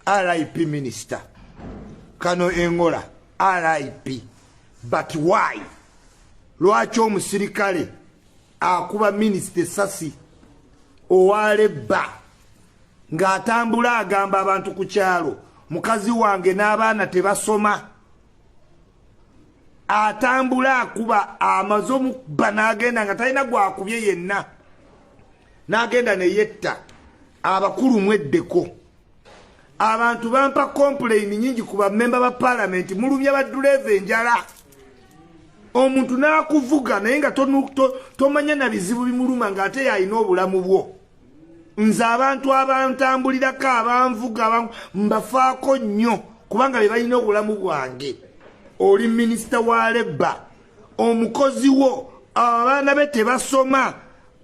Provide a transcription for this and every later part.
RIP Minister Kano Engola, RIP. But why? Lwaki omusirikale akuba minisita esasi owa labour ng'atambula agamba abantu ku kyalo, "Mukazi wange n'abaana tebasoma"? Atambula akuba, amaze omukuba n'agenda nga talina gwakubye yenna, n'agenda neyetta. Abakulu, mweddeko. Abantu bampa complain nyingi ku bamemba ba palamenti. Mulumya badduleeva enjala. Omuntu n'akuvuga naye nga tomanya na bizibu bimuluma, ng'ate yalina obulamu bwo. Nze abantu abantambulirako, abanvuga, mbafaako nnyo kubanga be balina obulamu bwange. Oli minisita wa labour, omukozi wo abaana be tebasoma,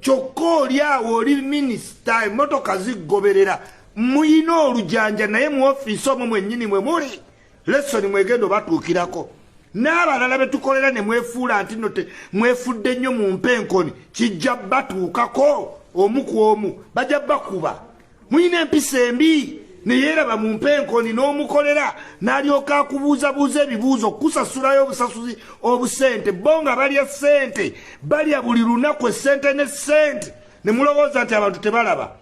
kyokka oli awo oli minisita, emmotoka ziggoberera, muyina olujanja, naye mu ofiisi omwo mwennyini mwe muli lesson mwegenda obatuukirako. N'abalala betukolera ne mwefuula nti no mwefudde nnyo mu mpenkoni, kijja batuukako omu ku omu, bajja bakuba. Muyina empisa embi, neyeeraba mu mpenkoni n'omukolera n'alyoka akubuuzabuuza ebibuuzo, kusasulayo obusasuzi obusente. Bo nga balya ssente, balya buli lunaku essente ne ssente, ne mulowooza nti abantu tebalaba.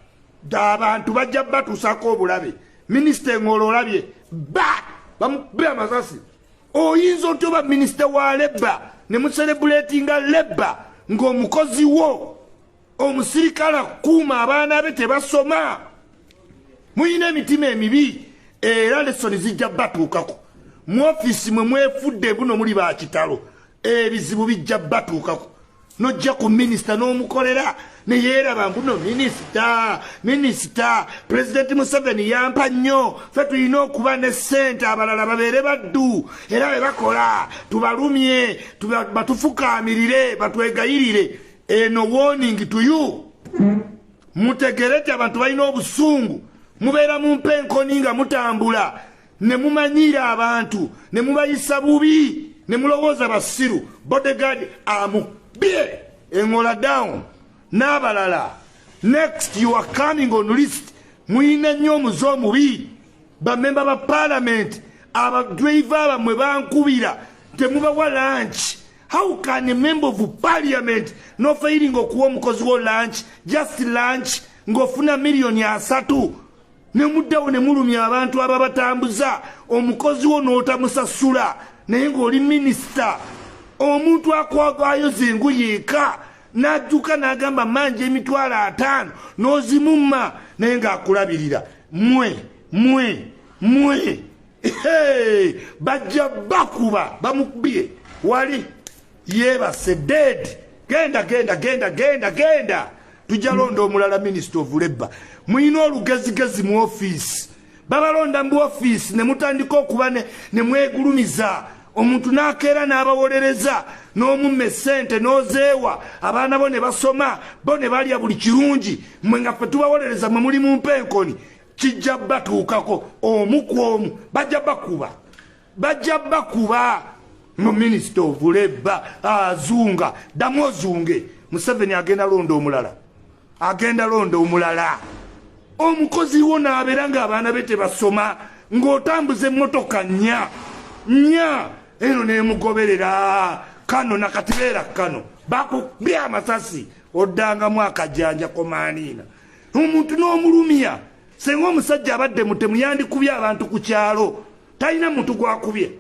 Abantu bajja batuusako obulabe. Minisita Eŋŋolo olabye ba bamukube amasasi. Oyinza otya oba minisita wa labour ne mucelebratinga labour ng'omukozi wo omusirikale akuuma abaana be tebasoma? Muyina emitima emibi, era lesson zijja batuukako. Mu ofiisi mwe mwefudde buno muli bakitalo, ebizibu bijja batuukako. Nojja ku minisita n'omukolera neyeeraba mbuno minisita, minisita, Pulezidenti Museveni yampa nnyo, fe tulina okuba ne ssente, abalala babeere baddu, era be bakola tubalumye, batufukaamirire, batwegayirire. Eno warning to you. Mutegere nti abantu balina obusungu. Mubeera mu mpenkoni nga mutambula ne mumanyiira abantu ne mubayisa bubi ne mulowooza basiru. Bodyguard amubye Engola down n'abalala. Next you are coming on list. Muyina nnyo omuze omubi, bamemba ba parliament. Abadriver bammwe bankubira, temubawa lunch. How can a member of parliament nofailinga okuwa omukozi wo lunch, just lunch, ng'ofuna miliyoni 30, nemuddawo ne mulumya abantu ababatambuza, omukozi wo n'otamusasula, naye ng'oli minisita? Omuntu akwagayoza engoye eka n'adduka n'agamba manja 50,000, n'ozimumma, naye ng'akulabirira. Mwe mwe mwe, bajja bakuba. Bamukubye wali yeebase dead. Genda, genda, genda, genda, genda, tujja londa omulala. Minister of labour, muyina olugezigezi mu ofiisi. Babalonda mu ofiisi ne mutandika okuba ne mwegulumiza. Omuntu n'akeera n'abawolereza, n'omumma essente n'ozeewa abaana bo ne basoma, bo ne balya buli kirungi, mwe nga ffe tubawolereza, mwe muli mu mpenkoni. Kijja batuukako omu ku omu, bajja bakuba, bajja bakuba. Mu minister of labour azunga, ddamu ozunge. Museveni agenda londa omulala, agenda londa omulala. Omukozi wo n'abeera ng'abaana be tebasoma, ng'otambuza emmotoka nnya nnya, eno nemugoberera kano nakatibeera kano, bakubye amasasi, oddangamu akajanja komaaniina. Omuntu n'omulumya. Senga omusajja abadde mutemu, yandikubye abantu ku kyalo. Talina muntu gwakubye,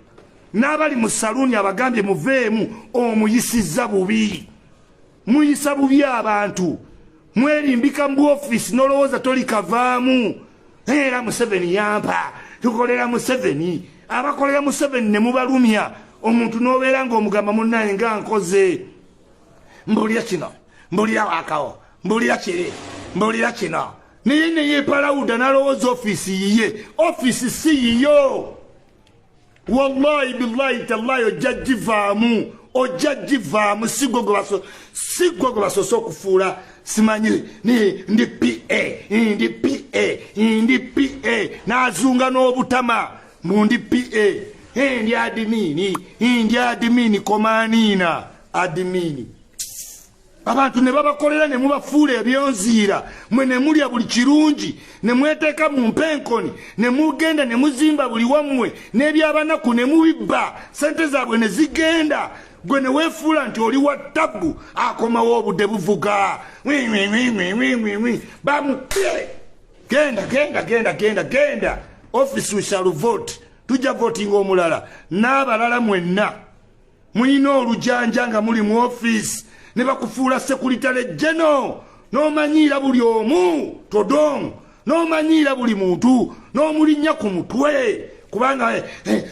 n'abali mu saluuni abagambye muveemu. Omuyisizza bubi, muyisa bubi abantu. Mwerimbika mu ofiisi n'olowooza toli kavaamu. Era Museveni yampa, tukolera Museveni. Abakolera Museveni ne mubalumya. Omuntu n'obeera ng'omugamba, "Munnaye, nga nkoze, mbulira kino, mbulira wakawo, mbulira kiri, mbulira kino," naye neyepalawuda n'alowooza ofiisi yiye. Ofiisi si yiyo. Wallahi, billahi, tallahi, ojja givaamu, ojja givaamu. Si gwe gwe basoose okufuula simanyi ndi pa, ndi pa, ndi pa, n'azunga n'obutama mu ndi pa, ndi admin, ndi admin. Komaniina admin. Abantu ne babakolera ne mubafuula ebyonziira, mwe ne mulya buli kirungi, ne mweteeka mu mpenkoni, ne mugenda ne muzimba buli wammwe n'ebyabanaku ne mubibba, sente zaabwe ne zigenda, gwe ne weefuula nti oli wa tabbu. Akomawo obudde buvuga wiwiwiwiwiwiwi, bamupye. Genda, genda, genda, genda, genda. Office, we shall vote. Tujja votinga omulala n'abalala. Mwenna muyina olujanja nga muli mu ofiisi ne bakufuula secretary general, n'omanyiira buli omu todong, n'omanyiira buli muntu, n'omulinnya ku mutwe, kubanga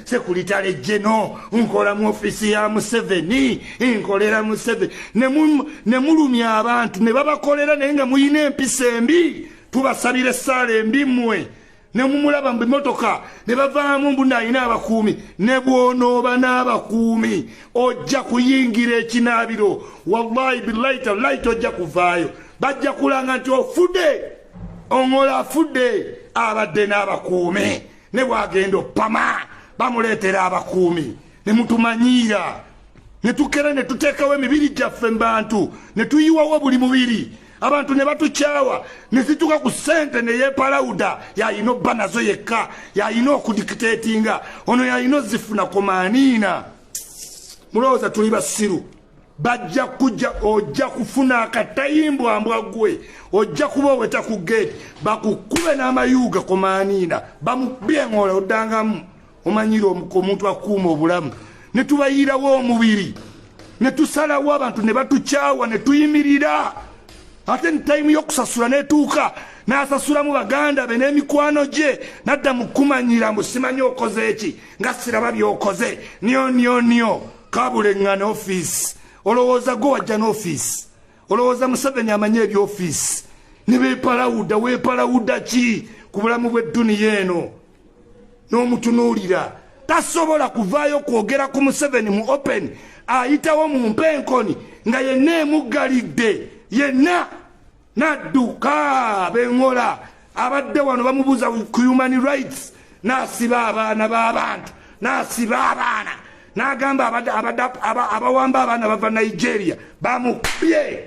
secretary general, nkola mu ofiisi ya Museveni, nkolera Museveni. Ne mulumya abantu ne babakolera, naye nga muyina empisa embi. Tubasabira essaala embi mmwe. Ne mumulaba mu bimotoka ne bavaamu mbu nalina abakuumi. Ne bw'onooba n'abakuumi, ojja kuyingira ekinaabiro, wallahi billahi tallahi, tojja kuvaayo. Bajja kulanga nti ofudde, oŋola afudde, abadde n'abakuumi. Ne bwagenda opama, bamuleetera abakuumi. Ne mutumanyiira, ne tukera ne tuteekawo emibiri gyaffe mu bantu, ne tuyiwawo buli mubiri, abantu ne batukyawa. Ne zituka ku ssente ne yeepalawuda, yayina obba nazo yekka, yayina okudictatinga, ono yayina ozifuna komaaniina. Mulowooza tuli basiru? Bajja kujja, ojja kufuna akatayimbwambwa gwe, ojja kuba oweta ku geeti, bakukube n'amayuuga komaaniina, bamukubye eŋoola. Oddangamu omanyire omuntu akuuma obulamu. Ne tubayiirawo omubiri, ne tusalawo, abantu ne batukyawa, ne tuyimirira. Ate time y'okusasula netuuka, n'asasulamu baganda be n'emikwano gye, nadda mu kumanyira mbu simanyi okoze eki, nga siraba byokoze. Nyo nyo nyo kabuleŋŋana ofiisi. Olowooza gwe wajja n'ofiisi? Olowooza Museveni amanyi ebyofiisi? Ne beepalawuda. Weepalawuda ki ku bulamu bw'edduniya eno? N'omutunuulira, tasobola kuvaayo kwogera ku Museveni mu open, ayitawo mu mpenkoni nga yenna emuggalidde yenna nadduka. Beŋŋola abadde wano bamubuuza ku human rights, n'asiba abaana b'abantu, n'asiba abaana, n'agamba abawamba abaana bava Nigeria, bamukubye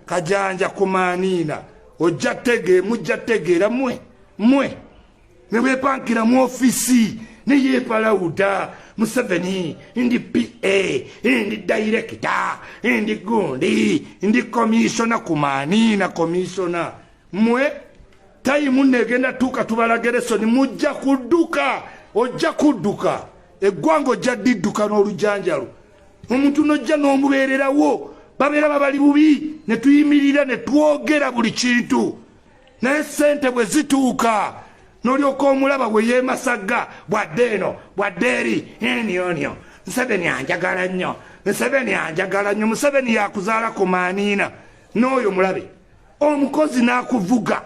kajanja kumaaniina. Ojja tege, mujja tegeera mmwe. Mmwe ne bwepankira mu ofisi, neyeepalawuda Museveni, ndi pa, ndi director, ndi gundi, ndi commissioner. Kumaaniina commissioner. Mmwe time negenda tuuka, tubalageresoni. Mujja kudduka, ojja kudduka eggwanga, ojja didduka n'olujanjalo. Omuntu nojja n'omubeererawo, babeera babali bubi, ne tuyimirira ne twogera buli kintu, naye sente bwe zituuka, n'olyoka omulaba bwe yeemasagga, bwadde eno bwadde eri, enionio. Museveni anjagala nnyo, Museveni anjagala nnyo. Museveni yakuzaala kumaaniina n'oyo mulabe omukozi n'akuvuga,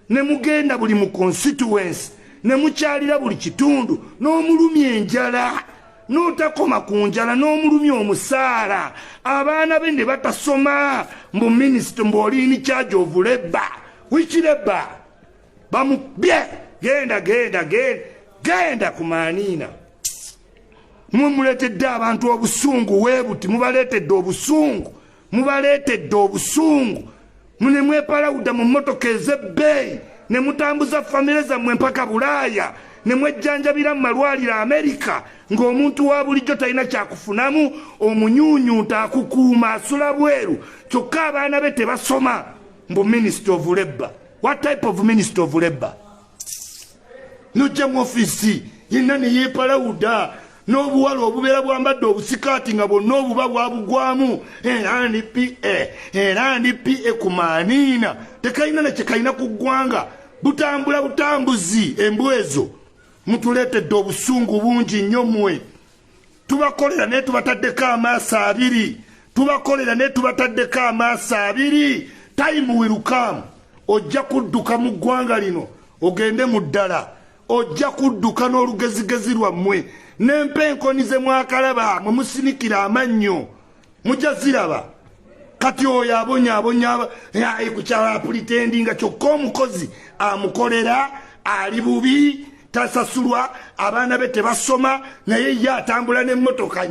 ne mugenda buli mu constituency, ne mukyalira buli kitundu, n'omulumya enjala, n'otakoma ku njala, n'omulumya omusaala, abaana be ne batasoma. Mbu minisita, mbu oli in charge of labour. Which labour? Bamubye. Genda, genda, genda, genda kumaaniina. Mwe muleetedde abantu obusungu weebuti, mubaleetedde obusungu, mubaleetedde obusungu. Ne mwepalawuda mu mmotoka ez'ebbeeyi, ne mutambuza famire zammwe mpaka Bulaaya, ne mwejjanjabira mu malwaliro Amerika, ng'omuntu wa bulijjo talina kyakufunamu. Omunyuunyunta akukuuma asula bweru, kyokka abaana be tebasoma. Mbu minister of labour. What type of minister of labour? Nojja mu ofiisi yenna neyeepalawuda n'obuwala obubeera bwambadde obusikaati nga bwonna obuba bwabugwamu. Era ndi pa, era ndi pa kumaaniina. Tekalina nekyekalina ku ggwanga, butambula butambuzi. Embwa ezo, mutuleetedde obusungu bungi nnyo mmwe. Tubakolera naye tubataddeko amaaso abiri, tubakolera naye tubataddeko amaaso abiri. Time will come, ojja kudduka mu ggwanga lino ogende mu ddala. Ojja kudduka n'olugezigezi lwammwe n'empa enkoni ze mwakalaba mwe musinikira amannyo, mujja ziraba. Kati oyo abonyaabonya kukyala, pretendinga, kyokka omukozi amukolera ali bubi, tasasulwa, abaana be tebasoma, naye ye atambula n'emmotoka.